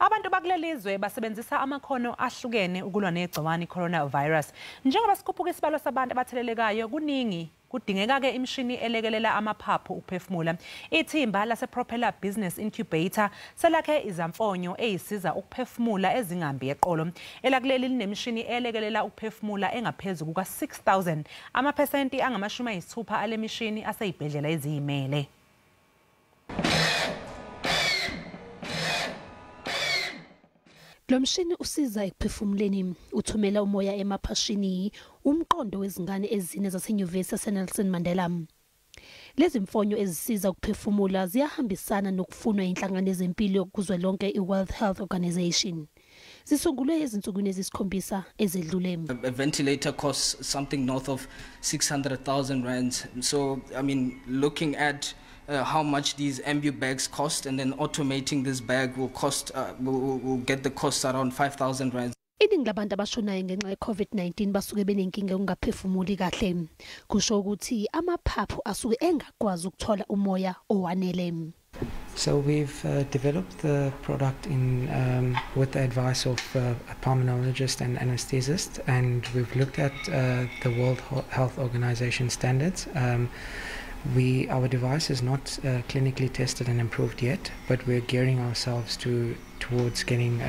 Abantu bakulelizwe basebenzisa amakhono ahlukene ukulwa negciwane coronavirus. Njengoba sikhuphuka isibalo sabantu abathelelekayo kuningi kudingeka ke imishini elekelela amaphaphu ukuphefumula. Ithimba lase Propeller Business Incubator selakhe izamfonyo ezisiza ukuphefumula ezingambi eqolo. Elakuleli linemishini elekelela ukuphefumula engaphezulu kuka 6000. Amaphesenti angama-60 alemishini aseyibhedlela eziyimele. Lo mshini usiza ekuphefumuleni, uthumela umoya emaphashini, umqondo wezingane ezine zasenyuvesi yaseNelson Mandela. Lezi mfonyo ezisiza ukuphefumula ziyahambisana nokufunwa inhlangano yezempilo kuzwelonke iWorld Health Organization. Zisungulwe ezinsukwini ezisikhombisa ezedlule. A ventilator costs something north of 600,000 rands. So, I mean, looking at how much these ambu bags cost, and then automating this bag will cost will get the costs around 5,000 rands. Iningi labantu abashonayo ngenxa ye-COVID-19 basuke benenkinga yokungaphefumuli kahle. Kusho ukuthi amaphaphu asuke engakwazi ukuthola umoya owanele. So we've developed the product in with the advice of a pulmonologist and anesthesist, and we've looked at the World Health Organization standards. Our device is not clinically tested and improved yet, but we're gearing ourselves towards getting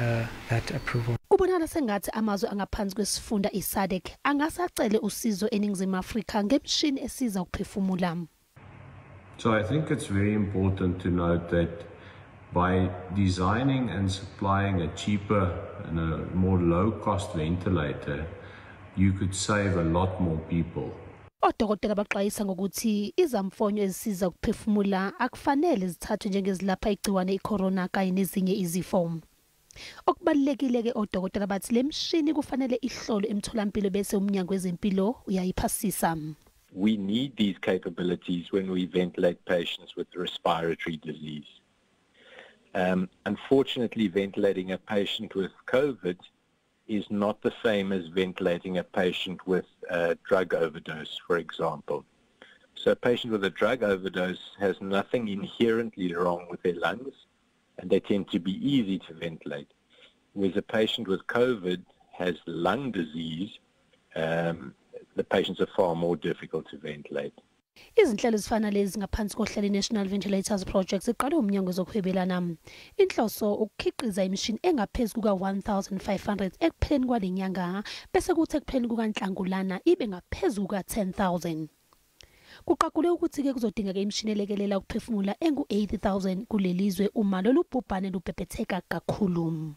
that approval. Kubonakala sengathi amazwe angaphansi kwesifunda iSADC angasacele usizo eNingizimu Afrika ngemishini esiza ukuphefumula. So I think it's very important to note that by designing and supplying a cheaper and a more low-cost ventilator, you could save a lot more people. Odokotela baxwayisa ngokuthi izamfonyo ezisiza ukuphefumula akufanele zithathwe njengezilapha igciwane icorona kanye nezinye izifo. Okubalulekile ke odokotela bathi lemishini kufanele ihlolwe emtholampilo bese umnyango wezempilo uyayiphasisa. We need these capabilities when we ventilate patients with respiratory disease. Unfortunately, ventilating a patient with COVID is not the same as ventilating a patient with a drug overdose, for example. So a patient with a drug overdose has nothing inherently wrong with their lungs, and they tend to be easy to ventilate. Whereas a patient with COVID has lung disease, the patients are far more difficult to ventilate. Izinhlelo ezifana lezi ngaphansi kohlelo National Ventilators Project ziqalwe umnyango wezokuhwebelana. Inhloso ukukhiqiza imishini engaphezulu kuka 1500 ekupheleni kwale nyanga bese kuthi ekupheleni kukaNhlangulana ibe ngaphezulu kuka 10,000. Kuqagulwe ukuthi ke kuzodingeka imishini elekelela ukuphefumula engu 80,000 kulelizwe uma lolu bhubhane lubhebhetheka kakhulu.